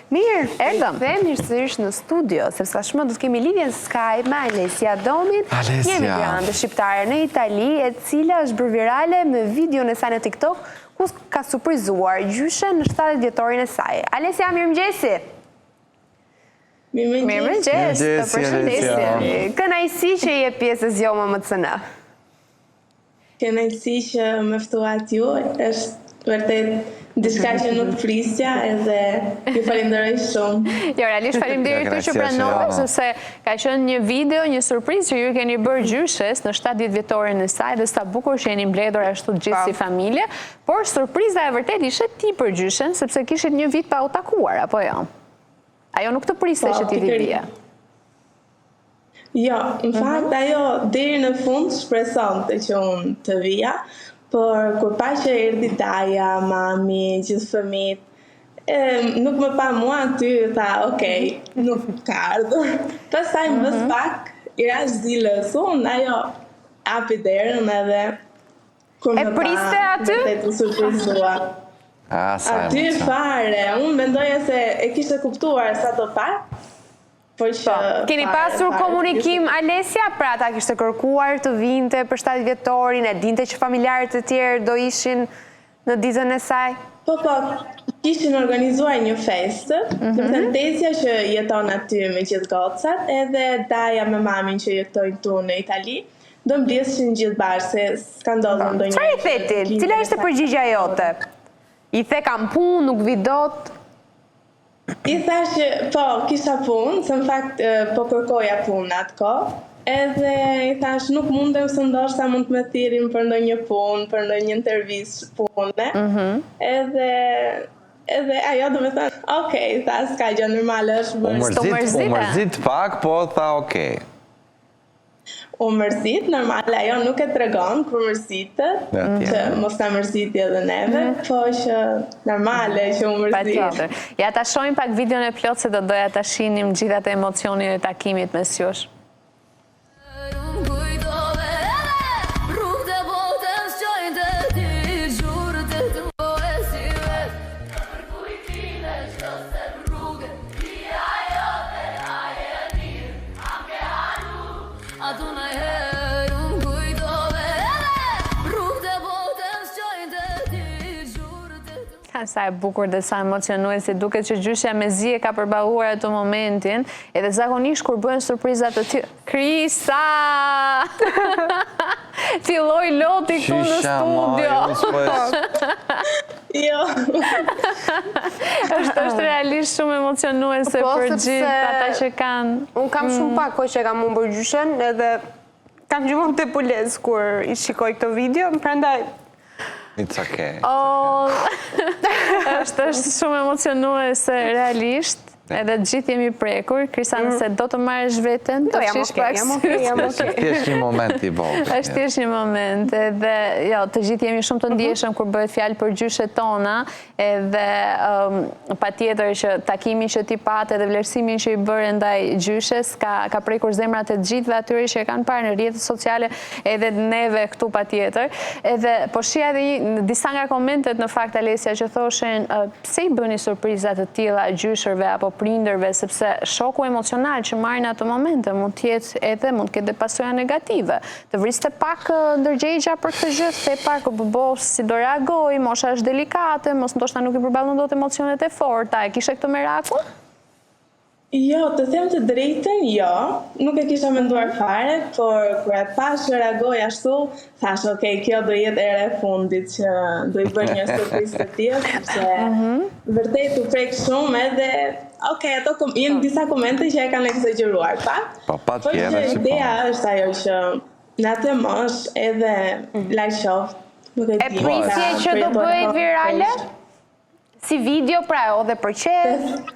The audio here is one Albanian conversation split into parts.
Mirë, erdhëm. Kthehemi sërish në studio, sepse tashmë do të kemi lidhjen Skype me Alesia Domin, një emigrante shqiptare në Itali, e cila është bërë virale me videon e saj në TikTok, ku ka surprizuar gjyshen në 70 vjetorin e saj. Alesia, mirëmëngjesi! Mirëmëngjes, të përshëndesim. Kënaqësi që je pjesë e Zgjohu me MCN. Kënaqësi që më ftuat ju, është vërtet diçka që nuk prisja edhe ju falenderoj shumë. Jo, realisht faleminderit ty që pranove, sepse ka qenë një video, një surprizë që ju i keni bërë gjyshes në 70 vjetorin e saj dhe sa bukur që jeni mbledhur ashtu të gjithë si familje, por surpriza e vërtetë ishe ti për gjyshen, sepse kishit një vit pa u takuar, apo jo? Ajo nuk të priste po, që ti të vije. Jo, në mhm. fakt ajo deri në fund shpresonte që unë të vija, por kur pa që erdhi daja, mami, gjithë fëmijët, e, nuk më pa mua aty, tha, ok, nuk ka ardhur. Pastaj mm -hmm. pak, i rashë zilës, unë, ajo hapi derën edhe kur më pa, priste aty? Vërtet u surprizua. Aty fare, unë mendoja se e kishte kuptuar sado pak, Po që po, keni pasur komunikim Alesia, pra ta kishte kërkuar të vinte për 70 vjetorin, e dinte që familjarët e tjerë do ishin në ditën e saj? Po, po, kishin organizuar një festë, mm -hmm. domethënë tezja që jeton aty me gjithë gocat, edhe daja me mamin që jetojnë këtu në Itali, do mblidheshin gjithë bashkë, se s'ka ndodhur po. ndonjëherë. Çfarë i the ti? Cila ishte përgjigja jote? I the kam punë, nuk vi dot? I thashë që po, kisha punë, se në fakt po kërkoja punë në atë kohë, edhe i thashë nuk mundem se ndoshta mund të më thirrin për ndonjë punë, për ndonjë intervistë pune. Mm -hmm. Edhe edhe ajo domethënë, ok, tha, s'ka gjë normale, është bërë. U mërzit, u mërzit pak, po tha ok. U mërzit, normal, ajo nuk e tregon kur mërzitet, që mos na mërziti edhe neve, mhm. po që normale që u mërzit. Patjetër. Ja ta shohim pak videon e plotë se do doja ta shihnim gjithë atë emocionin e takimit mes jush. Sa e bukur dhe sa emocionuese, duket që gjyshja mezi e ka përballuar atë momentin, edhe zakonisht kur bëhen surpriza të tilla, Krisa! Filloi loti këtu në studio. Jo. është është realisht shumë emocionuese po, për gjithë ata që kanë. Unë kam shumë mm. pak kohë që e kam humbur gjyshen edhe kam gjithmonë tepulezë kur i shikoj këto video, prandaj It's okay. Oh, është është shumë emocionuese realisht. Edhe të gjithë jemi prekur, Krisa mm. nëse do të marrësh veten, të fshish pak sytë. Është thjesht një moment i vogël. Është thjesht një moment, edhe jo, të gjithë jemi shumë të mhm. ndjeshëm kur bëhet fjalë për gjyshet tona, edhe um, patjetër që takimi që ti pate dhe vlerësimin që i bëre ndaj gjyshes ka ka prekur zemrat e të gjithëve atyre që e kanë parë në rrjetet sociale, edhe neve këtu patjetër. Edhe po shihja edhe një, disa nga komentet në fakt Alesia që thoshin Pse i bëni surpriza të tilla gjyshërve apo prindërve, sepse shoku emocional që marrin në ato momente mund të jetë edhe mund të ketë dhe pasoja negative. Të vriste pak ndërgjegja për këtë gjë, the pak bo si do reagojë, mosha është delikate, mos ndoshta nuk i përballon dot emocionet e forta, e kishe këtë merakun? Jo, të them të drejtën, jo, nuk e kisha menduar fare, por kur e pashë që reagoi ashtu, thashë, ok, kjo do jetë hera e fundit që do i bëj një surprizë të tillë, sepse mm -hmm. vërtet u prek shumë edhe, ok, ato kom, janë disa komente që e kanë ekzagjeruar pak. Po, pa po që po. ideja është ajo që në atë moshë edhe mm. larg qoftë, nuk e di. E prisje që do bëhej virale? Si video pra edhe për qejf?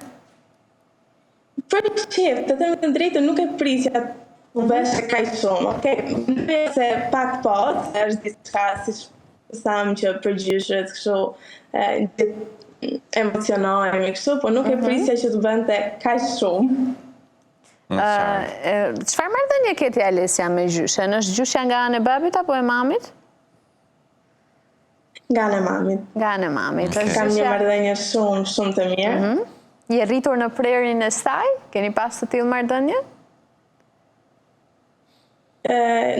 Për qejf, të them të drejtën, nuk e prisja të mhm. bëhej kaq shumë, okej? Okay? Se pak po, se është diçka siç thamë që për gjyshët kështu e, gjithë emocionohemi kështu, po nuk e mhm. prisja që të bënte kaq shumë. Çfarë marrëdhënie ke ti Alesia me gjyshen? Është gjyshja nga ana e babit apo e mamit? Nga ana e mamit. Nga ana e mamit. Kam një marrëdhënie shumë, shumë të mirë. Mhm. Je rritur në prehrin e saj? Keni pas të tillë marrëdhënie?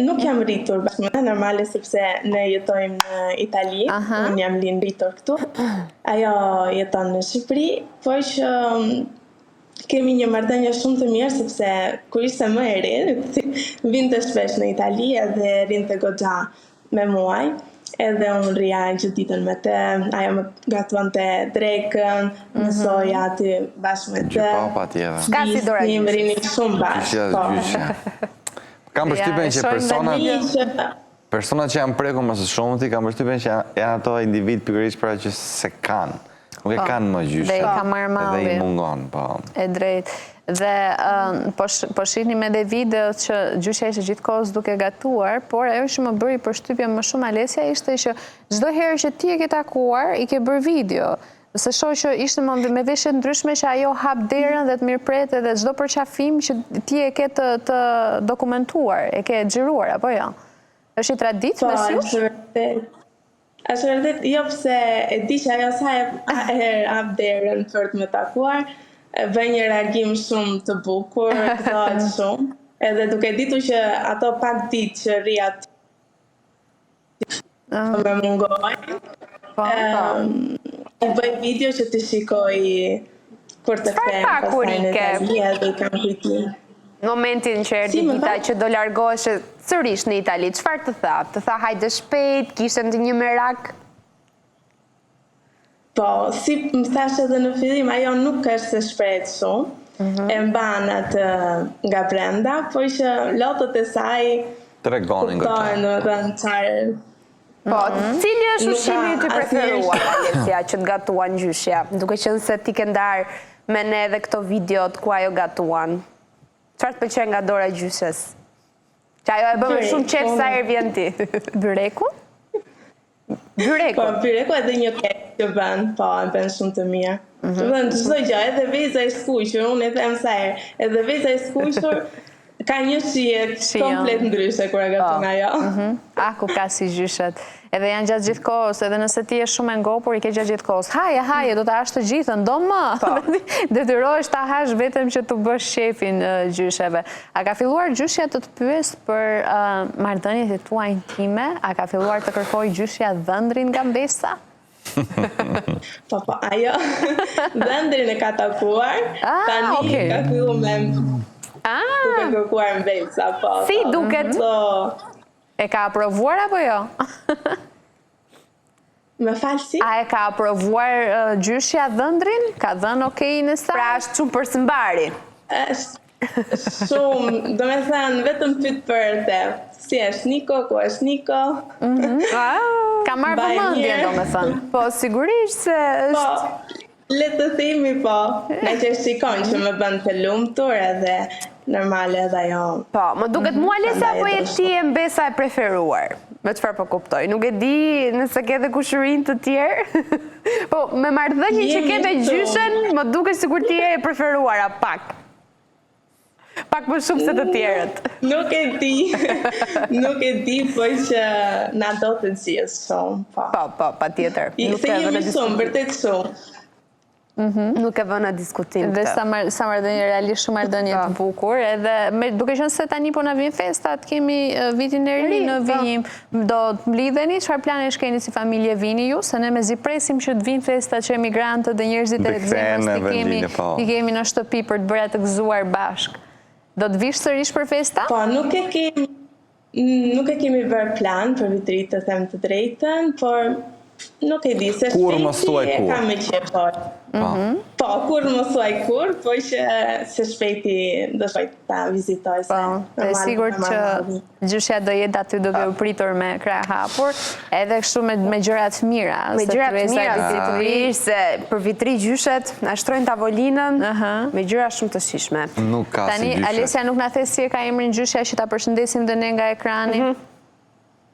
Nuk jam rritur bashkë me të, normale sepse ne jetojmë në Itali, unë jam lind rritur këtu. Ajo jeton në Shqipëri, por që mm, kemi një marrëdhënie shumë të mirë sepse kur ishte më e re, vinte shpesh në Itali edhe rrinte goxha me mua. Edhe unë rrija gjithë ditën me të, ajo më gatuante drekën, mhm. mësoja aty bashkë me të. Po, patjetër. S'ka si dora gjyshes. Rrinim shumë bashkë. Po. Kam përshtypjen që personat personat që janë prekur më së shumti, kam përshtypjen që janë ato individë pikërisht pra që s'e kanë. Nuk e po, kanë më gjyshen. Dhe i ka marrë malli. Dhe i mungon, po. E drejtë. Dhe po, po shihnim edhe video që gjyshja ishte gjithë kohës duke gatuar, por ajo që më bëri përshtypje më shumë Alesia ishte që çdo herë që ti e ke takuar, i ke bërë video. Se shoh që ishte më me veshje të ndryshme që ajo hap derën dhe të mirëpret edhe çdo përqafim që ti e ke të, të dokumentuar, e ke xhiruar, apo jo? Është një traditë po, mes jush? Po, është vërtet. Është vërtet, jo pse e di që ajo sa herë hap derën për të më takuar, bën një reagim shumë të bukur, gëzohet shumë. Edhe duke ditur që ato pak ditë që rri aty ah. më mungojnë. Po, po. I bëj video që t'i shikoj kur të kthehem pastaj në Itali edhe i kam kujtim. Në momentin që erdhi dita që do largoheshe sërish në Itali, çfarë të tha? Të tha hajde shpejt, kishte ndonjë merak? Po, si më thashë edhe në fillim, ajo nuk është se shprehet shumë, mhm. e mban atë nga brenda, por që lotët e saj tregonin kuptohen, domethënë çfarë Po, mhm. cili është ushqimi yt i preferuar, Alesia, që të gatuan gjyshja? Duke qenë se ti ke ndarë me ne edhe këto videot ku ajo gatuan. Çfarë të pëlqen nga dora e gjyshes? Që ajo e bën me shumë qejf sa herë vjen ti. Byreku? Byreku. Po, byreku edhe një kek që bën, po, e bën shumë të mirë. Mm -hmm. Bën çdo gjë, edhe veza e skuqur, unë e them sa herë, edhe veza e skuqur ka një shije komplet ndryshe kur e gatuan po. ajo. Mhm. Ah, ku ka si gjyshet. Edhe janë gjatë gjithë kohës, edhe nëse ti je shumë e ngopur, i ke gjatë gjithë kohës. Haje, haje, do ta hash të gjithën, do më. Po. Detyrohesh ta hash vetëm që t'u bësh qejfin gjysheve. A ka filluar gjyshja të të pyesë për marrëdhëniet e tua intime? A ka filluar të kërkojë gjyshja dhëndrin nga mbesa? Po, po, ajo dhëndrin e ka takuar, ah, tani okay. ka fillu me ah. duke kërkuar mbesa, po. Si po. duket? Po. E ka aprovuar apo jo? Më fal si? A e ka aprovuar uh, gjyshja dhëndrin? Ka dhënë okay-in e saj? Pra është shumë për së mbari. Është Shumë, domethënë, vetëm pyet për te. Si është Niko, ku është Niko? Mhm. Ka marrë vëmendje, domethënë. Po, sigurisht se po, është... Po, le të themi po, ngaqë e shikon që më bën të lumtur edhe normale edhe ajo. Po, më duket mua Alesia Prandaj po e je do ti e mbesa e preferuar. Me çfarë po kuptoj. Nuk e di nëse ke edhe kushërinj të tjerë. Po, me marrëdhënien që ke me gjyshen, më duket sikur ti je e preferuara pak. Pak më shumë se të tjerët. Nuk e di. Nuk e di, po që na do të gjithë shumë, po. Po, po, patjetër. Nuk e jemi shumë, vërtet shumë. Mhm. Nuk e vë në diskutim këtë. Dhe sa sa marrëdhënie realisht shumë marrëdhënie të po. bukur, edhe me, duke qenë se tani po na vijnë festat, kemi vitin e ri në po. vijim, do të mblidheni, çfarë planesh keni si familje vini ju, se ne mezi presim që të vijnë festat që emigrantët dhe njerëzit e zemrës t'i kemi, po. t'i kemi në shtëpi për të bërë atë gëzuar bashkë. Do të vish sërish për festa? Po, nuk e kemi Nuk e kemi bërë plan për vit të ri të them të drejtën, por nuk e di se Kurrë mos thuaj e kurrë. kam me qejf. Po, Po. Mhm. po kurrë mos thuaj kurrë, po që së shpejti do shkoj ta vizitoj se Po, e normal sigurt më që marrë. gjyshja do jetë aty duke u pritur me krah hapur, edhe kështu me me gjëra të mira, Me se gjëra të tryeza mira, e vitit të ri. sigurisht se për vit të ri gjyshet na shtrojnë tavolinën me gjëra shumë të shijshme. Nuk ka si Tani, gjyshe. Alesia nuk na the si e ka emrin gjyshja që ta përshëndesim dhe ne nga ekrani. Mhm.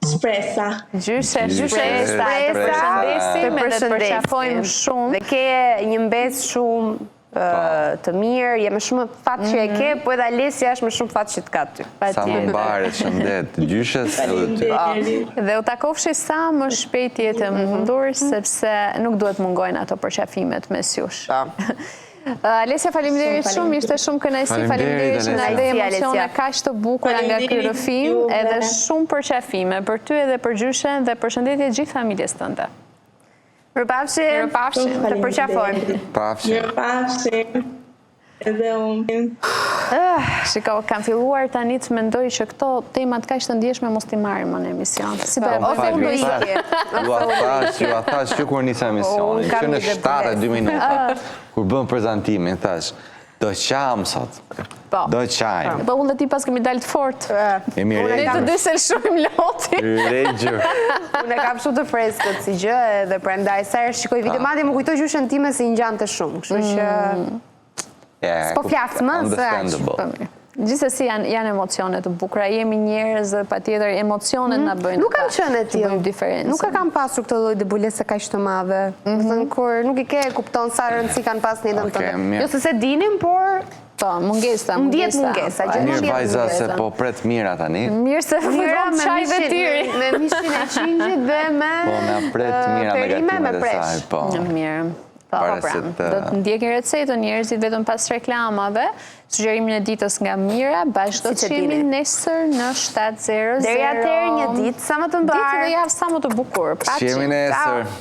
Shpresa. Gjyshe, Gjyshe, Shpresa, të Shpresa, përshëndesim të edhe të përqafojmë përshëndesim. shumë. Dhe ke një mbesë shumë. Të mirë, je me shumë fat që e ke, mhm. po edhe Alesia është me shumë fat që të ka ty. Sa më mbarë, shëndet, gjyshes edhe ty. Dhe u takofshi sa më shpejt të jetë e mhm. mundur, sepse nuk duhet mungojnë ato përqafimet mes jush. Po. Alesia, faleminderit shumë, ishte shumë kënaqësi, faleminderit që na dhe emocione kaq të bukura nga ky rrëfim, edhe shumë përqafime për ty edhe për gjyshen dhe përshëndetje gjithë familjes tënde. Mirupafshim. Mirupafshim. Të përqafojmë. Pafshim. Mirupafshim. Edhe unë. Ah, shiko, kam filluar tani të mendoj që këto temat kaq të ndjeshme mos t'i marrim më në emision. Si do e po, ose unë do ikje. Jua thash, jua thash që kur nisa emisionin, që në 7 e 2 minuta, ah. kur bëm prezantimin, thash, Do qajmë sot. Po. Do qajmë. Po unë dhe ti paskemi dalë të fort. Jemi Ne të dy s'e lëshojmë lotin. Regjur. Unë e kam shumë të freskët si gjë edhe prandaj sa herë shikoj video, madje më kujtoi gjyshen time se i ngjante shumë, kështu që mm. S'po flas më se aq. Po Gjithsesi janë janë emocione të bukura, jemi njerëz dhe patjetër emocionet na bëjnë. Nuk kam qenë e tillë. Diferencën. Nuk e kam pasur këtë lloj debulese kaq të madhe. Mm -hmm. Kur nuk i ke e kupton sa rëndësi kanë pas në jetën tënde. Jo se s'e dinim, por Po, mungesa, mungesa. Ndihet mungesa, po, gjithmonë Mirë vajza se po pret Mira tani. Mirë se Mira me çaj dhe tiri. Me mishin e qingjit dhe me Po na pret Mira me gatimet e saj, po. Mirë. Po, po pra, do të ndjekin recetën njerëzit vetëm pas reklamave, sugjerimin e ditës nga Mira, bashkë do të jemi nesër në 7.00. Deri atëherë një ditë sa më të mbarë. Ditë dhe javë sa më të bukur. Shihemi nesër.